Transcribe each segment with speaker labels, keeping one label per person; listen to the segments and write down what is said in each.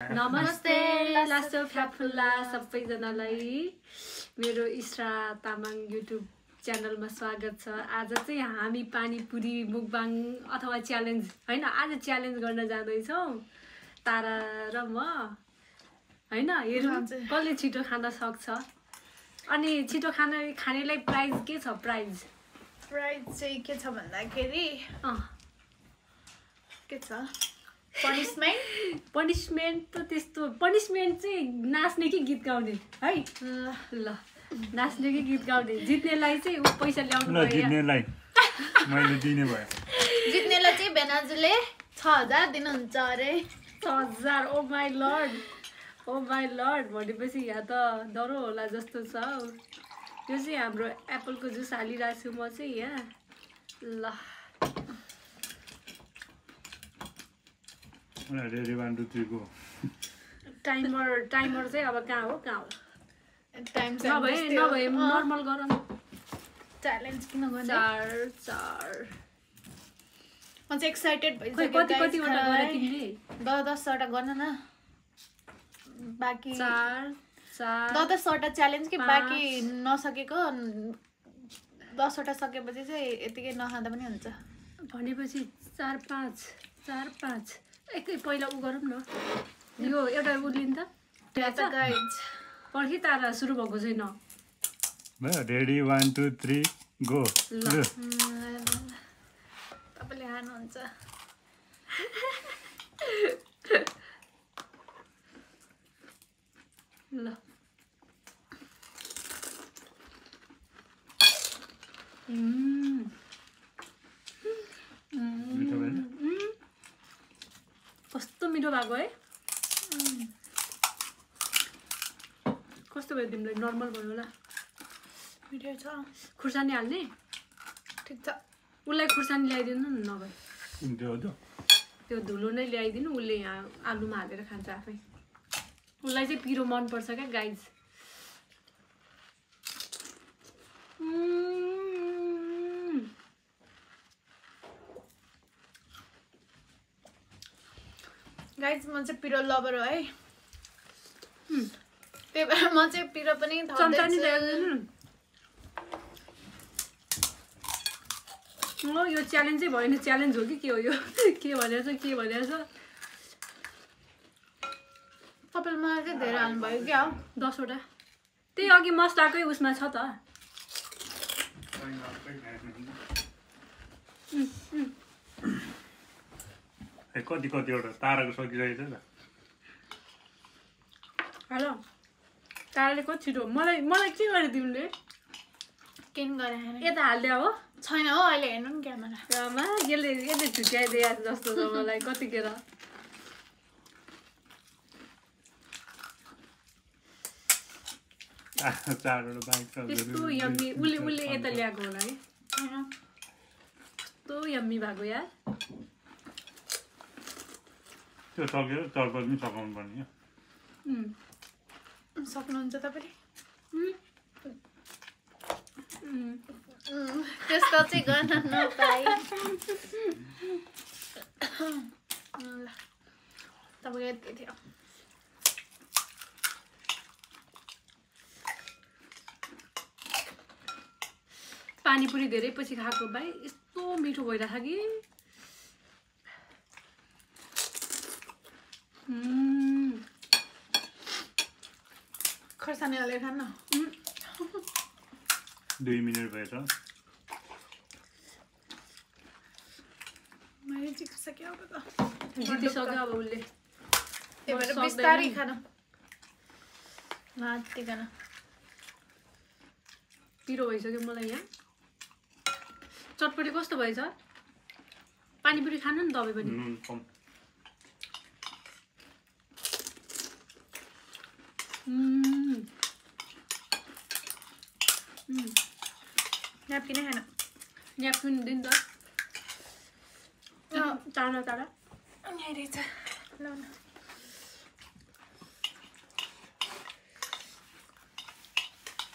Speaker 1: नमस्ते लासो फ्याफुल्ला सबैजनालाई मेरो इस्रा तामाङ युट्युब च्यानलमा स्वागत छ। आज चाहिँ हामी पानीपुरी मुकबाङ अथवा च्यालेन्ज हैन, आज च्यालेन्ज गर्न जाँदैछौँ तारा र म हैन। हेरौँ कसले छिटो खान सक्छ। अनि छिटो खानेलाई प्राइज के छ? प्राइज
Speaker 2: चाहिँ के छ भन्दाखेरि के छ
Speaker 1: पनिशमेन्ट त त्यस्तो पनिशमेन्ट चाहिँ नाच्ने कि गीत गाउने है। ल नाच्ने कि गीत गाउने? जित्नेलाई चाहिँ पैसा ल्याउनु पर्यो।
Speaker 3: जित्नेलाई मैले दिने भयो।
Speaker 2: जित्नेलाई चाहिँ बेनाजुले 6000 दिनुहुन्छ अरे।
Speaker 1: 6000? Oh my lord, oh my lord. भनेपछि यहाँ त डरो होला जस्तो छ। यो चाहिँ हाम्रो एप्पलको जुस हालिरहेको छु म चाहिँ यहाँ। ल
Speaker 3: रेडी 1 2 3 गो।
Speaker 1: टाइमर चाहिँ अब कहाँ हो
Speaker 2: टाइम
Speaker 1: नभए नर्मल गर न।
Speaker 2: च्यालेन्ज किन गर्ने?
Speaker 1: 4
Speaker 2: म चाहिँ एक्साइटेड भइसक्यो।
Speaker 1: कतिवटा गरे तिमीले?
Speaker 2: 10वटा गर्न न। बाँकी
Speaker 1: 4
Speaker 2: 10वटा च्यालेन्ज कि बाँकी नसकेको 10वटा सकेपछि चाहिँ यतिकै नखाँदा पनि हुन्छ।
Speaker 1: भनेपछि 4 5 एकै पहिला उ गरौँ न। यो एउटा उर्लिन त
Speaker 2: गाइज
Speaker 1: पर्खी तारा सुरु भएको छैन।
Speaker 3: Ready 1 2 3 go.
Speaker 2: तपाईँले हार्नुहुन्छ।
Speaker 1: ल कस्तो मिठो भएको है। कस्तो भयो तिमीलाई? नर्मल भयो होला।
Speaker 2: मिठो छ।
Speaker 1: खुर्सानी हाल्ने?
Speaker 2: ठिक छ।
Speaker 1: उसलाई खुर्सानी ल्याइदिनु न। नभए त्यो धुलो नै ल्याइदिनु। उसले यहाँ आलुमा हालेर खान्छ आफै। उसलाई चाहिँ पिरो मनपर्छ क्या गाइज।
Speaker 2: गाइज म चाहिँ पिरो लभर हो है। त्यही भएर म चाहिँ पिरो पनि
Speaker 1: चम्चानी ल्याइदिनु। यो च्यालेन्जै भएन। च्यालेन्ज हो कि के हो यो? के भनेछ?
Speaker 2: तपाईँले मलाई चाहिँ धेरै हाल्नुभयो क्या हो।
Speaker 1: 10वटा त्यही अघि मसलाकै उसमा छ त।
Speaker 3: कतिवटा ताराको सकिसकेको छ त।
Speaker 1: हेलो ताराले कति छिटो मलाई के गरे तिमीले?
Speaker 2: किन गरे?
Speaker 1: यता हालिदिया हो?
Speaker 2: छैन हो अहिले हेर्नु नि क्यामेरा।
Speaker 1: आमा यसले छुट्याइदिए जस्तो छ मलाई कतिखेर। त्यस्तो यम्मी उसले यता ल्याएको होला है। कस्तो यम्मी भएको यार।
Speaker 3: त्यो सकेर चर्पल पनि सकाउनु पर्ने।
Speaker 2: सक्नुहुन्छ तपाईँले? त्यस्तो चाहिँ गर्न नपाए। तपाईँको यति थियो।
Speaker 1: पानीपुरी धेरै पछि खाएको भाइ यस्तो मिठो भइरहेछ कि।
Speaker 2: खोर्सानी हालेर खानु।
Speaker 3: 2 मिनेट भएछ।
Speaker 2: मैले जितिसक्यो अब त।
Speaker 1: जितिसक्यो अब उसले।
Speaker 2: त्यही भएर बिस्तारै खानु नआत्तिकन।
Speaker 1: पिरो भइसक्यो मलाई यहाँ। चटपटी कस्तो भएछ? पानीपुरी खानु नि तपाईँ पनि।
Speaker 2: न्याप्किनै खानु।
Speaker 1: न्याप्किन दिनु त। तारा
Speaker 2: यहाँ रहेछ। ल न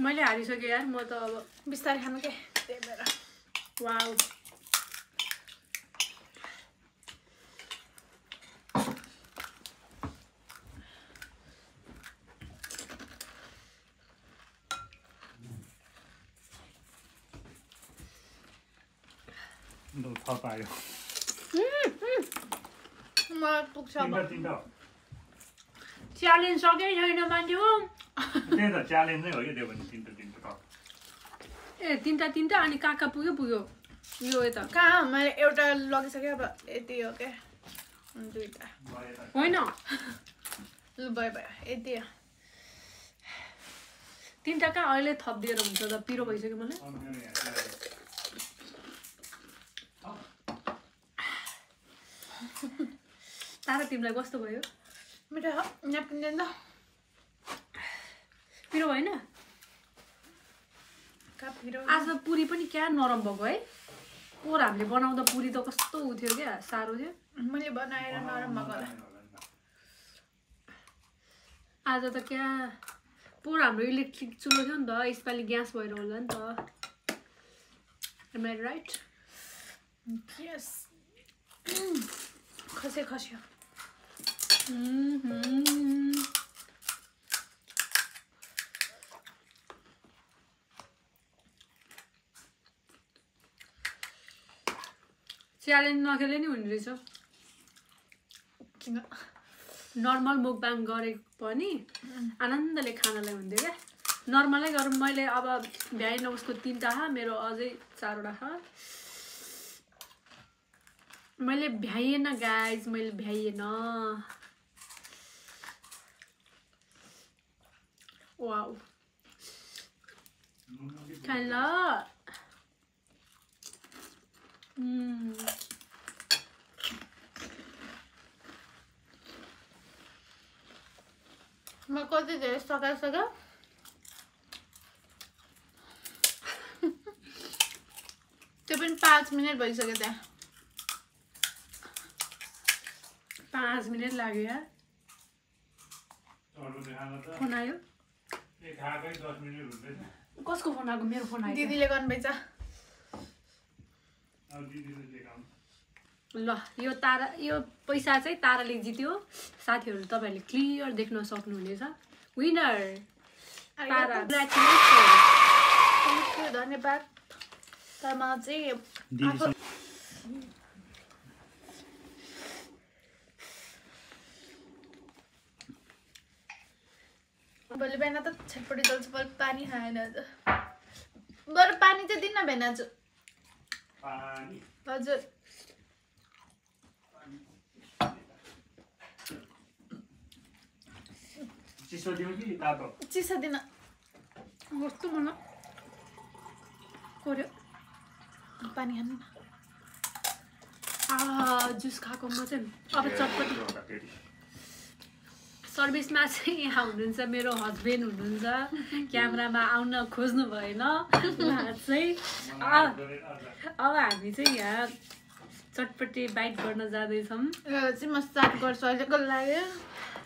Speaker 1: मैले हारिसकेँ यार। म त अब
Speaker 2: बिस्तारै खानु के। त्यही भएर
Speaker 1: वाउ
Speaker 3: थप आयो
Speaker 2: मलाई पुग्छ अब
Speaker 3: तिनवटा
Speaker 1: च्यालेन्ज सकेकै छैन मान्छे हो
Speaker 3: त्यही त च्यालेन्ज नै हो कि त्यो भने तिनवटा
Speaker 1: ए तिनवटा अनि काका पुग्यो यो यता
Speaker 2: कहाँ मैले एउटा लगिसकेँ अब यति हो क्या दुईटा
Speaker 1: होइन
Speaker 2: ल भयो भयो यति हो
Speaker 1: तिनवटा कहाँ अहिले थपिदिएर हुन्छ त पिरो भइसक्यो मलाई तारा तिमीलाई कस्तो भयो
Speaker 2: मिठो न्याप्किन दिनु त
Speaker 1: पिरो भएन
Speaker 2: कहाँ पिरो
Speaker 1: आज पुरी पनि क्या नरम भएको है पोहोर हामीले बनाउँदा पुरी त कस्तो उ थियो क्या साह्रो थियो
Speaker 2: मैले बनाएर नरम भएको होला
Speaker 1: आज त क्या पोहोर हाम्रो इलेक्ट्रिक चुलो थियो नि त यसपालि ग्यास भएर होला नि त एम आई राइट
Speaker 2: यस खस्यो
Speaker 1: च्यालेन्ज नखेले नि हुने रहेछ
Speaker 2: किन
Speaker 1: नर्मल मुकबाङ गरेको पनि आनन्दले खानलाई हुन्थ्यो क्या नर्मलै गरौँ मैले अब भ्याएन उसको 3टा मेरो अझै 4वटा मैले भ्याइएन गाइज मैले भ्याइएन वाउ खान ल
Speaker 2: म कति धेरै सकाइसक्यो त्यो पनि 5 मिनट भइसक्यो त्यहाँ
Speaker 1: 5 मिनट लाग्यो यार फोन आयो कसको फोन आएको मेरो फोन आयो
Speaker 2: दिदीले गर्नुभएछ
Speaker 1: ल यो तारा यो पैसा चाहिँ ताराले जित्यो साथीहरू तपाईँहरूले क्लियर देख्न सक्नुहुनेछ विनर तारा
Speaker 2: धन्यवाद तर म चाहिँ भोलि बिहान त छटपटी चल्छ बरु पानी खाएन बरु पानी चाहिँ दिन्न बिहान हजुर
Speaker 3: चिसो दिउँ कि तातो
Speaker 2: चिसो दिन
Speaker 1: कस्तो मन कोर्यो
Speaker 2: पानी खानु न
Speaker 1: जुस खाएको म चाहिँ अब चटपटी सर्भिसमा चाहिँ यहाँ हुनुहुन्छ मेरो हस्बेन्ड हुनुहुन्छ क्यामेरामा आउन खोज्नु भएन उहाँ चाहिँ अब हामी चाहिँ यहाँ चटपटी बाइट गर्न जाँदैछौँ
Speaker 2: चाहिँ म स्टार्ट गर्छु अहिलेको लागि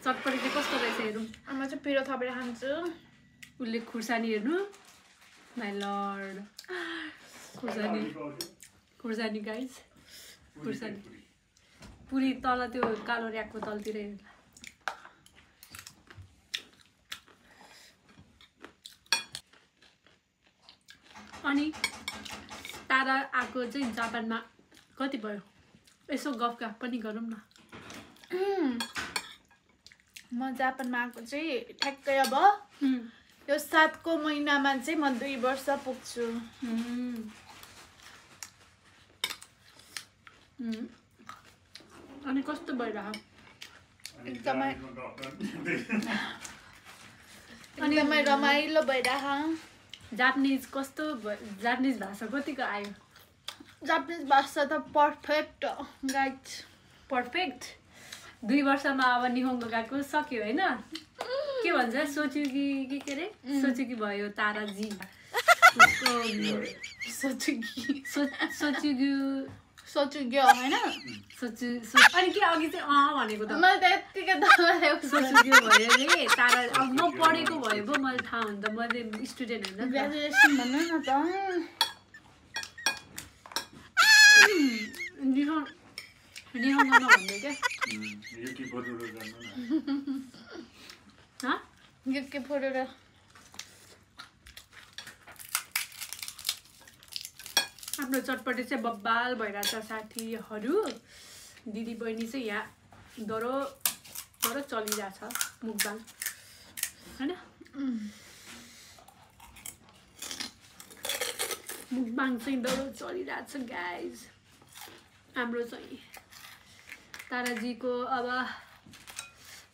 Speaker 1: चटपटी चाहिँ कस्तो रहेछ हेरौँ
Speaker 2: म चाहिँ पिरो थपेर खान्छु
Speaker 1: उसले खुर्सानी हेर्नु माई लर्ड खुर्सानी गाइज खुर्सानी पुरी तल त्यो कालो र्याकको तलतिर हेर्नु अनि तारा आएको चाहिँ जापानमा कति भयो यसो गफ पनि गरौँ न
Speaker 2: म जापानमा आएको चाहिँ ठ्याक्कै अब यो 7को महिनामा चाहिँ म 2 वर्ष पुग्छु
Speaker 1: अनि कस्तो भइरहेको
Speaker 2: एकदमै रमाइलो भइरहेको
Speaker 1: जापानिज कस्तो जापानिज भाषा कतिको आयो
Speaker 2: जापानिज भाषा त पर्फेक्ट गाइड
Speaker 1: पर्फेक्ट 2 वर्षमा अब निहोङ्गो गएको सक्यो होइन के भन्छ सोचुकी के अरे सोचुकी भयो ताराजी उसको
Speaker 2: सोचुग्यो होइन
Speaker 1: अनि के अघि चाहिँ भनेको त
Speaker 2: मैले त यत्तिकै
Speaker 1: सोचुग्यो भयो अरे तारा अब म पढेको भयो पो मैले थाहा हुन्छ मैले स्टुडेन्ट होइन
Speaker 2: ग्रेजुएसन भन्नु न त
Speaker 1: निहोङ्गो नभन्ने क्या
Speaker 2: युके फोरेर
Speaker 1: हाम्रो चटपटे चाहिँ बब्बाल भइरहेछ साथीहरू। दिदी बहिनी चाहिँ यहाँ डरो चलिरहेछ मुकबाङ हैन। मुकबाङ चाहिँ डरो चलिरहेछ गाइज। हाम्रो चाहिँ ताराजीको अब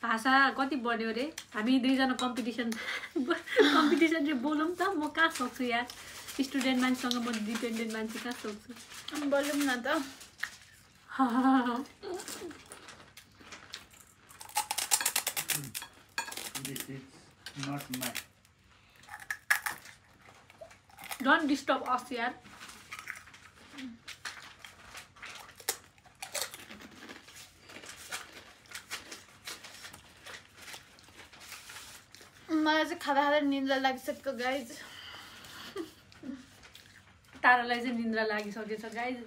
Speaker 1: भाषा कति बढ्यो रे। हामी दुईजना कम्पिटिसन चाहिँ बोलौँ त। म कहाँ सक्छु यार, स्टुडेन्ट मान्छेसँग म डिपेन्डेन्ट मान्छे कहाँ सक्छु।
Speaker 2: बोलौँ न त।
Speaker 3: This is not my.
Speaker 1: Don't disturb us यार।
Speaker 2: मलाई चाहिँ खाँदा खाँदा निन्द्रा लागिसक्यो गाइज।
Speaker 1: तारालाई चाहिँ निन्द्रा लागिसकेछ गाइज।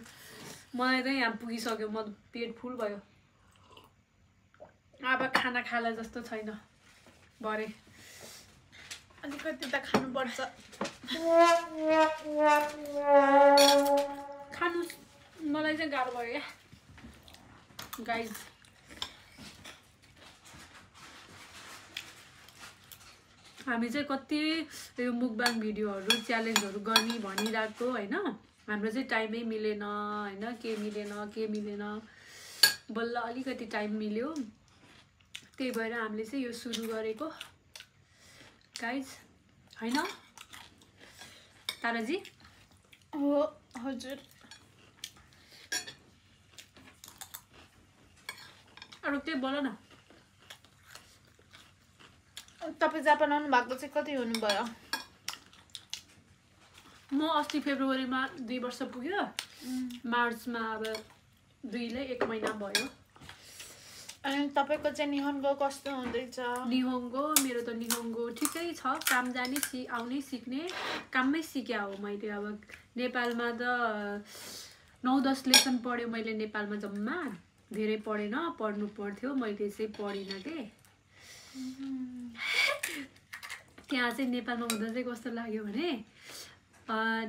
Speaker 1: मलाई चाहिँ यहाँ पुगिसक्यो, म पेट फुल भयो। अब खाना खाला जस्तो छैन भरे।
Speaker 2: अलिकति त खानुपर्छ।
Speaker 1: खानु मलाई चाहिँ गाह्रो भयो क्या गाइज। हामी चाहिँ कति यो मुकबाङ भिडियोहरू च्यालेन्जहरू गर्ने भनिरहेको होइन। हाम्रो चाहिँ टाइमै मिलेन होइन। के मिलेन बल्ल अलिकति टाइम मिल्यो। त्यही भएर हामीले चाहिँ यो सुरु गरेको गाइज होइन ताराजी?
Speaker 2: हो हजुर।
Speaker 1: अरू केही बोल न।
Speaker 2: तपाईँ जापान आउनु भएको चाहिँ कति हुनुभयो?
Speaker 1: म अस्ति फेब्रुअरीमा 2 वर्ष पुग्यो। मार्चमा अब 1 महिना भयो।
Speaker 2: अनि तपाईँको चाहिँ निहोन्गो कस्तो हुँदैछ?
Speaker 1: निहोङ्गो मेरो त निहोङ्गो ठिकै छ। काम जाने आउनै सिक्ने काममै सिक्या हो मैले। अब नेपालमा त 9-10 लेसन पढ्यो मैले नेपालमा जम्मा। धेरै पढेन, पढ्नु पर्थ्यो, मैले चाहिँ पढिनँ के। त्यहाँ चाहिँ नेपालमा हुँदा चाहिँ कस्तो लाग्यो भने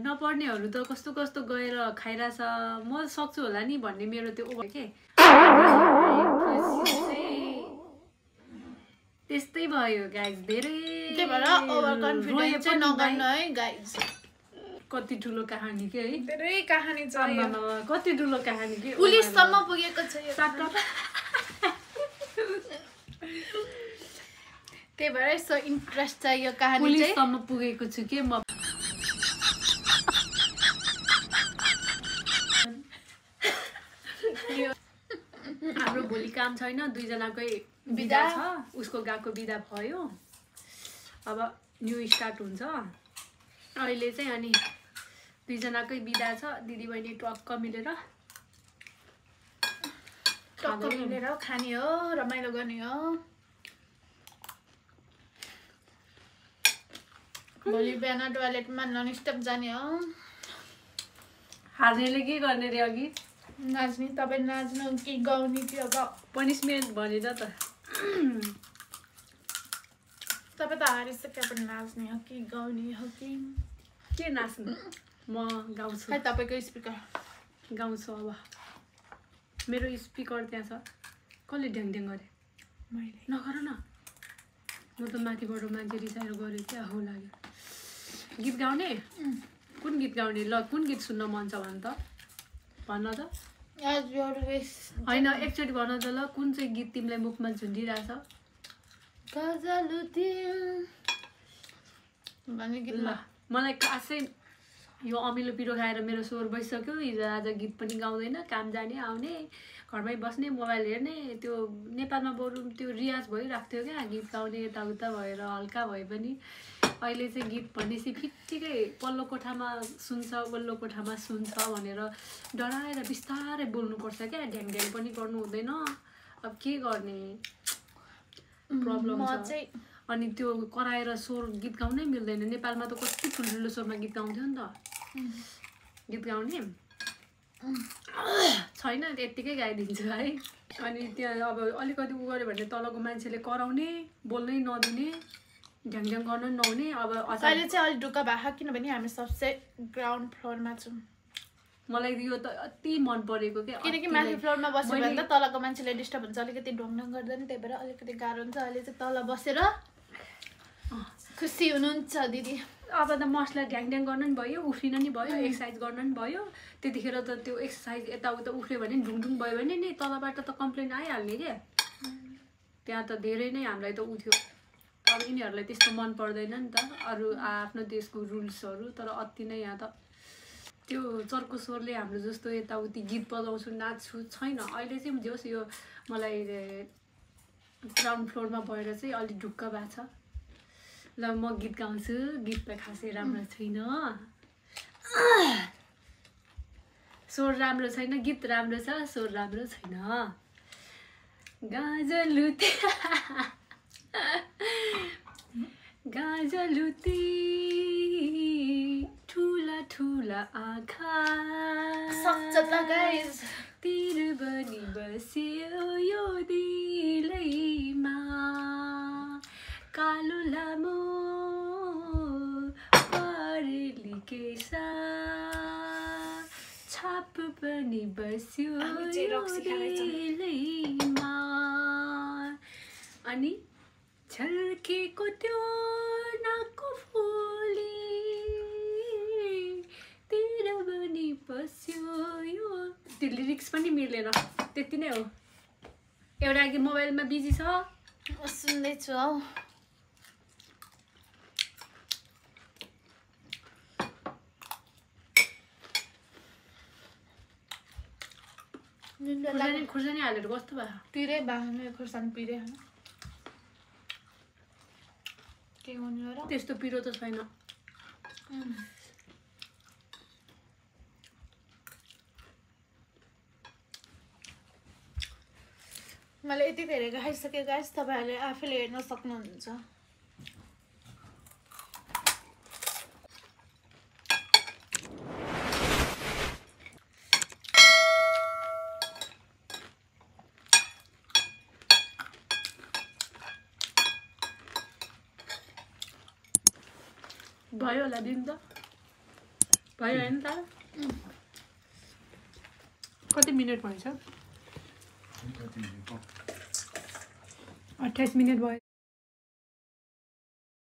Speaker 1: नपढ्नेहरू त कस्तो कस्तो गएर खाइरहेछ, म सक्छु होला नि भन्ने मेरो त्यो ओभर के त्यस्तै भयो गाइज। धेरै कति ठुलो कहानी के है।
Speaker 2: धेरै कहानी छ,
Speaker 1: कति ठुलो कहानी के।
Speaker 2: पुलिससम्म पुगेको छ यो। त्यही भएर यस्तो इन्ट्रेस्ट छ यो कहानी चाहिँ।
Speaker 1: पुलिससम्म पुगेको छु के म। हाम्रो भोलि काम छैन, 2 जनाकै बिदा छ। उसको गएको बिदा भयो, अब न्यू स्टार्ट हुन्छ अहिले चाहिँ। अनि 2 जनाकै बिदा छ। दिदी बहिनी टक्क मिलेर
Speaker 2: खाने हो, रमाइलो गर्ने हो। भोलि बिहान टोयलेटमा नन स्टप जाने हो।
Speaker 1: हार्नेले के गर्ने रे अघि?
Speaker 2: नाच्ने। तपाईँ नाच्नु कि गाउने कि अब
Speaker 1: पनिसमेन्ट भनेर त।
Speaker 2: तपाईँ त हारिसक्यो, पनि नाच्ने हो कि गाउने हो कि
Speaker 1: के नाच्नु? म गाउँछु।
Speaker 2: खै तपाईँको स्पिकर
Speaker 1: गाउँछु। अब मेरो स्पिकर त्यहाँ छ। कसले ढ्याङ गरे?
Speaker 2: मैले।
Speaker 1: नगर न, म त माथिबाट मान्छे रिसाएर गरेँ क्या हो लाग्यो। गीत गाउने? कुन गीत गाउने? ल कुन गीत सुन्न मन छ भन् त, भन्न त। होइन एकचोटि भन त ल, कुन चाहिँ गीत तिमीलाई मुखमा झुन्डिरहेछ? ल मलाई खासै यो अमिलो पिरो खाएर मेरो स्वर बसिसक्यो। हिजो आज गीत पनि गाउँदैन, काम जाने आउने, घरमै बस्ने, मोबाइल हेर्ने। त्यो नेपालमा बरु त्यो रियाज भइरहेको थियो क्या, गीत गाउने यताउता भएर हल्का भए पनि। अहिले चाहिँ गीत भनेपछि फिट्टिकै पल्लो कोठामा सुन्छ, वल्लो कोठामा सुन्छ भनेर डराएर बिस्तारै बोल्नुपर्छ क्या। ढ्याङ पनि गर्नु हुँदैन। अब के गर्ने, प्रब्लम छ। अनि त्यो कराएर स्वर गीत गाउनै मिल्दैन। नेपालमा त कति ठुल्ठुलो स्वरमा गीत गाउँथ्यो नि त। गीत गाउने छैन, त्यत्तिकै गाइदिन्छु है। अनि त्यहाँ अब अलिकति उ गऱ्यो भने तलको मान्छेले कराउने, बोल्नै नदिने, ढ्याङ गर्न नहुने। अब
Speaker 2: अहिले चाहिँ अलिक ढुक्क भएको, किनभने हामी सबसे ग्राउन्ड फ्लोरमा छौँ।
Speaker 1: मलाई यो त अति मन परेको के
Speaker 2: किनकि माथि फ्लोरमा बस्यो भने त तलको मान्छेले डिस्टर्ब हुन्छ अलिकति ढोङढोङ गर्दैन त्यही भएर अलिकति गाह्रो हुन्छ अहिले चाहिँ तल बसेर खुसी हुनुहुन्छ दिदी
Speaker 1: अब त मसला ढ्याङ गर्न नि भयो उफ्रिन नि भयो एक्सर्साइज गर्न नि भयो त्यतिखेर त त्यो एक्सर्साइज यताउता उफ्रियो भने ढुङढुङ भयो भने नि तलबाट त कम्प्लेन आइहाल्ने के त्यहाँ त धेरै नै हामीलाई त उठ्यो अब यिनीहरूलाई त्यस्तो मन पर्दैन नि त अरू आफ्नो देशको रुल्सहरू तर अति नै यहाँ त त्यो चर्को स्वरले हाम्रो जस्तो यताउति गीत बजाउँछु नाच्छु छैन अहिले चाहिँ जोस् यो मलाई ग्राउन्ड फ्लोरमा भएर चाहिँ अलिक ढुक्क भएको छ ल म गीत गाउँछु गीत त खासै राम्रो छैन स्वर राम्रो छैन गीत राम्रो छ स्वर राम्रो छैन गाजलुते गाजलुते ठुला ठुला आँखा
Speaker 2: सक्छ त गाइस
Speaker 1: तिर बनी बस्यो यो दिलैमा कालो लामो परेली केसा छाप पनि बस्यो यो दिलैमा अनि झल्केको त्यो नाकको फुली तिर पनि बस्यो यो त्यो लिरिक्स पनि मिलेन त्यति नै हो एउटा अघि मोबाइलमा बिजी छ
Speaker 2: सुन्दैछु हौ
Speaker 1: खुर्सानी हालेर कस्तो भयो
Speaker 2: पिरे बाख्ने खुर्सानी पिरे के गर्नु र
Speaker 1: त्यस्तो पिरो त छैन
Speaker 2: मैले यति धेरै खाइसकेँ गाइस तपाईँहरूले आफैले हेर्न सक्नुहुन्छ
Speaker 1: भयो होला दिन त भयो होइन त कति मिनट भएछ 28 मिनट भयो